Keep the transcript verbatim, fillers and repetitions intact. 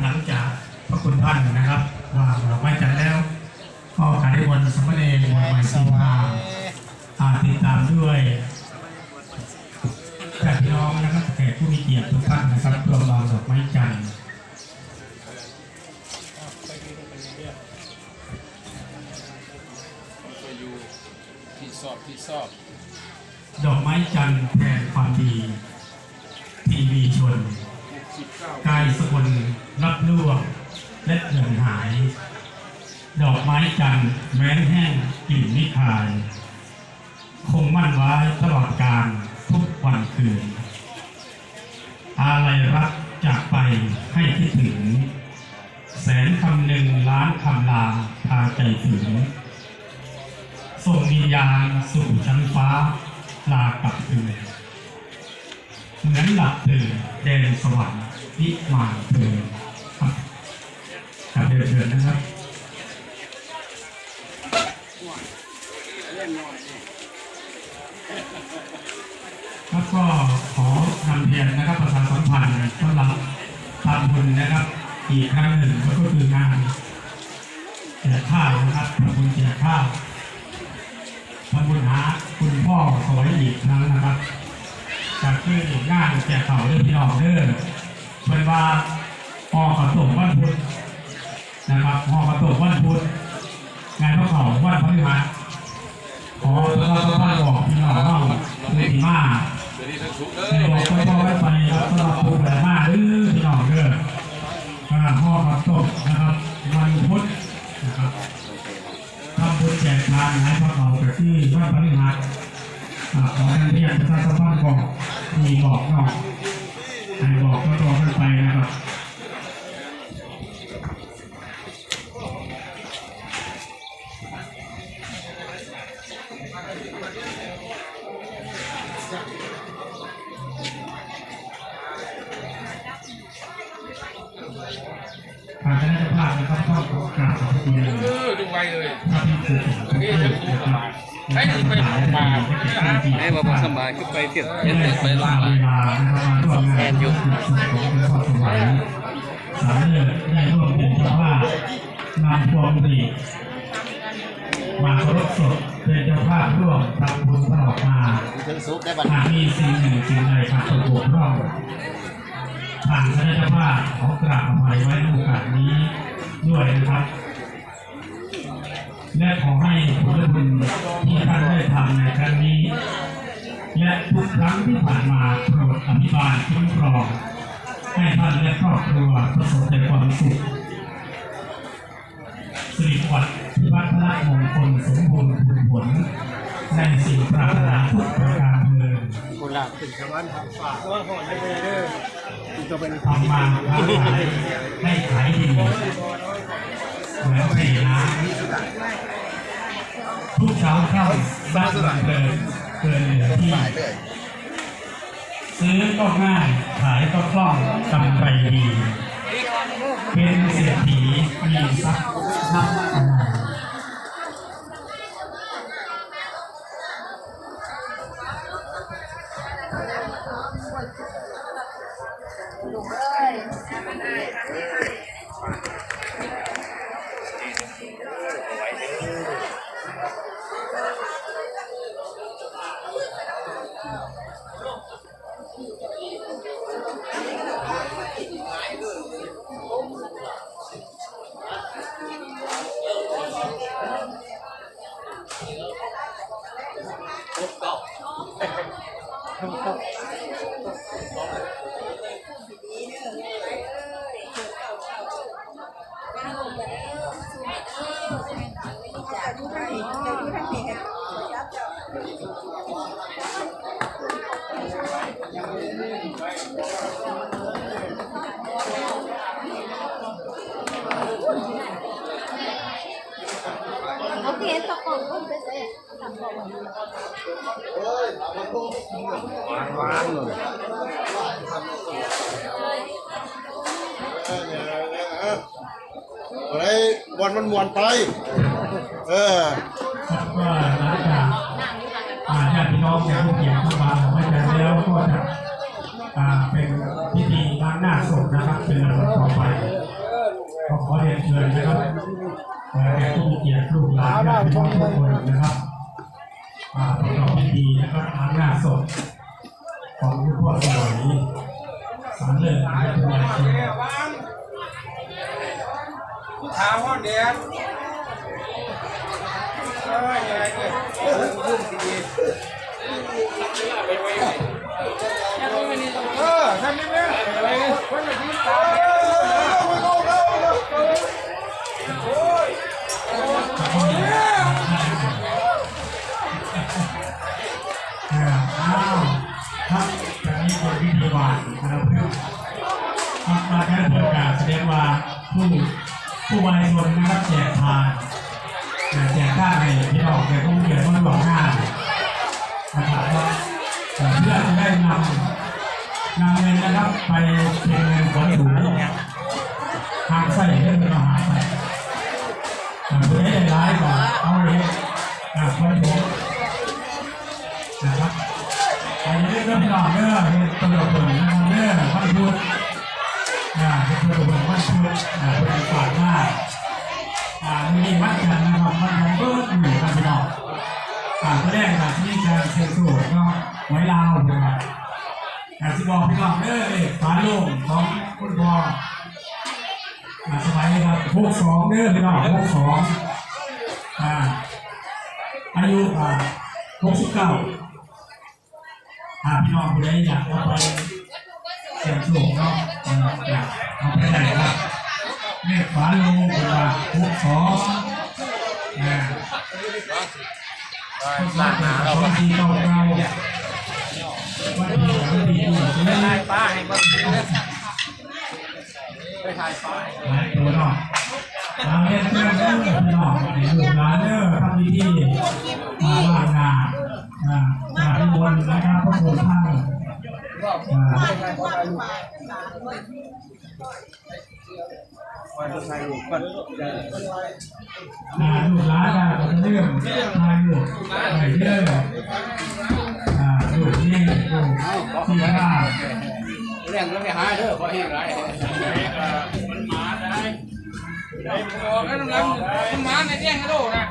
หลังจากพระคุณท่านนะครับวางดอกไม้จันทร์แล้ว ก็กราบนิมนต์สามเณรมวลใหม่ศรีพาอ่าติดตามด้วยญาติพี่น้องนะครับแขกผู้มีเกียรติทุกท่านนะครับร่วมวางดอกไม้จันทร์ ที่ชอบที่ชอบ ดอกไม้จันทร์แทนความดี ทีวีชน กายสกลรับล่วงและเหือนหาย ดอกไม้จันทร์แม้นแห้งกลิ่นนิพพาน คงมั่นไว้ตลอดกาลทุกวันคืน อาลัยรักจากไปให้คิดถึง แสนคำหนึ่งล้านคำลาพาใจถึง ส่งวิญญาณสู่ชั้นฟ้าลากลับคืน เหมือนหลับตื่นแดนสวรรค์วิมานเธอครับ ครับเรียนเชิญนะครับ ครับก็ขอนำเรียนนะครับประชาสัมพันธ์สำหรับทำบุญนะครับอีกครั้งหนึ่งก็คืองานแจกข้าวนะครับทำบุญแจกข้าวทำบุญหาคุณพ่อสวัยอีกครั้งนะครับจากที่งานแจกข้าวเด้อพี่น้องเด้อเพิ่นว่าออกกระต้มวันพุธ นะครับห่อกระต้มวันพุธงานพระเขาวันพฤหัสขอประชาสัมพันธ์บอกพี่น้องเฮาผู้ที่มาให้บอกต่อๆกันไปครับสำหรับผู้ที่มาเด้อพี่น้องเด้ออ่าห่อกระต้มนะครับวันพุธนะครับทำบุญแจกทานงานพระเขาก็คือวันพฤหัสอ่าขอเรียนประชาสัมพันธ์บอกมีบอกน้องให้บอกต่อๆกันไปนะครับ ทางคณะเจ้าภาพนะครับต้องขอกราบขอบพระคุณเออดูไวเลยพระภิกษุสงฆ์ทุกรูปนะครับ ให้ไปมา ให้มาบอกสบายคือไปเที่ยวเที่ยวไปลาว เวลานะครับมาร่วมงานแอนอยู่ ของหลวงพ่อสวัยสามเณรได้ร่วมเป็นเจ้าภาพนำพวงหรีดมาเคารพศพเป็นเจ้าภาพร่วมทำบุญตลอดมา ถึงสุขได้บัดหากมีสิ่งหนึ่งสิ่งใดขาดตกบกพร่องทางคณะเจ้าภาพขอกราบอภัยไว้ในโอกาสนี้ด้วยนะครับ และขอให้ผลบุญที่ท่านได้ทำในครั้งนี้ และทุกครั้งที่ผ่านมาโปรดอภิบาลคุ้มครอง ให้ท่านและครอบครัวประสบแต่ความสุข สิริวัฒน์พิพัฒนมงคลสมบูรณ์ผลผล ในสิ่งปรารถนาทุกประการเทอญ กุหลาบขึ้นสวรรค์ ทำมาค้าขายให้ขายดีเหมือนเทน้ำทุกเช้าค่ำบ้านเมืองเกินเหลือที่ซื้อก็ง่ายขายก็คล่องกำไรดีเป็นเศรษฐีมีทรัพย์นับประมาณ โอเคตะกล่องก็ไปใส่ อะไรบอลมันมวนไป เออ ครับก็หลังจากอ่าญาติพี่น้องแขกผู้เกียรติเข้ามาไม่ใจแล้วก็จะอ่าเป็นพิธีล้างหน้าศพ นะครับ เป็นลำดับต่อไป ก็ขอเรียนเชิญนะครับ เอ่อ แขกผู้มีเกียรติ ลูกหลานญาติพี่น้องทุกคนนะครับ อ่า ประกอบพิธีนะครับ ทางหน้าศพของคุณพ่อสมัย สารเลิศนะครับ ผู้ใหญ่เชียง ผู้ถามพ่อแดง เออ ยังไงเนี่ย เออ ท่านนี่แม่ คนละทีมตาม อ่า อ้าว ครับ ตอนนี้คนพิธีหวานนะครับ ครับ มาแค่ประกาศแสดงว่าผู้ ผู้วายชนนะครับ แจกทาน อ่า แจกทานให้พี่น้องแขกผู้มีเกียรติมาร่วมงานนะครับ ว่า เอ่อ เพื่อจะได้นำ นำเงินนะครับ ไปเป็นเงินขวัญถุง หาใส่เรื่องเวลาหาใส่ อ่า ผู้ใดได้หลายก็เอาเลย อ่า ขวัญถุง นะครับ อันนี้ก็พี่น้องเด้อ เฮ็ดตลกเบิ่งนะครับเด้อ วันพุธ อ่า เฮ็ดตลกเบิ่งวันพุธ อ่า เพิ่นฝากมา อ่า มื้อนี้วันจันทร์นะครับ วันจันทร์เบิดมื้อครับพี่น้อง อ่า มื้อแรกก็สิมีการเสี่ยงโชคเนาะ หวยลาวนะครับ อ่า สิบอกพี่น้องเด้อ เลขฝาโลงของคุณพ่อ อ่า สมัยนะครับ หกสอง เด้อพี่น้อง หกสอง อ่า อายุ อ่า หกสิบเก้า อ่า พี่น้องผู้ใดอยากเอาไปเสี่ยงโชคเนาะ อ่า อยากเอาไปได้ครับ เลขฝาโลงเพิ่นว่า หกสอง อ่า หกสอง สองสี่เก้าเก้า วันที่ วันที่ ถ่ายปลาให้เบิ่ง ไปถ่ายปลาให้ หลายตัวเนาะ เอาเรียนเชิญเด้อพี่น้อง ให้ลูกหลานเด้อ ทำพิธี อ่า ล้างหน้า อ่า จากนิมนต์นะครับ พระครูท่าน อ่า อ่า ลูกหลานก็จะเริ่มถ่ายรูปไปเรื่อย อ่า รูปนี้ รูปที่ห้า แรงก็ไปหาเด้อ เพราะแห้งหลาย มันมาได้ มันมาในเรื่องโลกนะ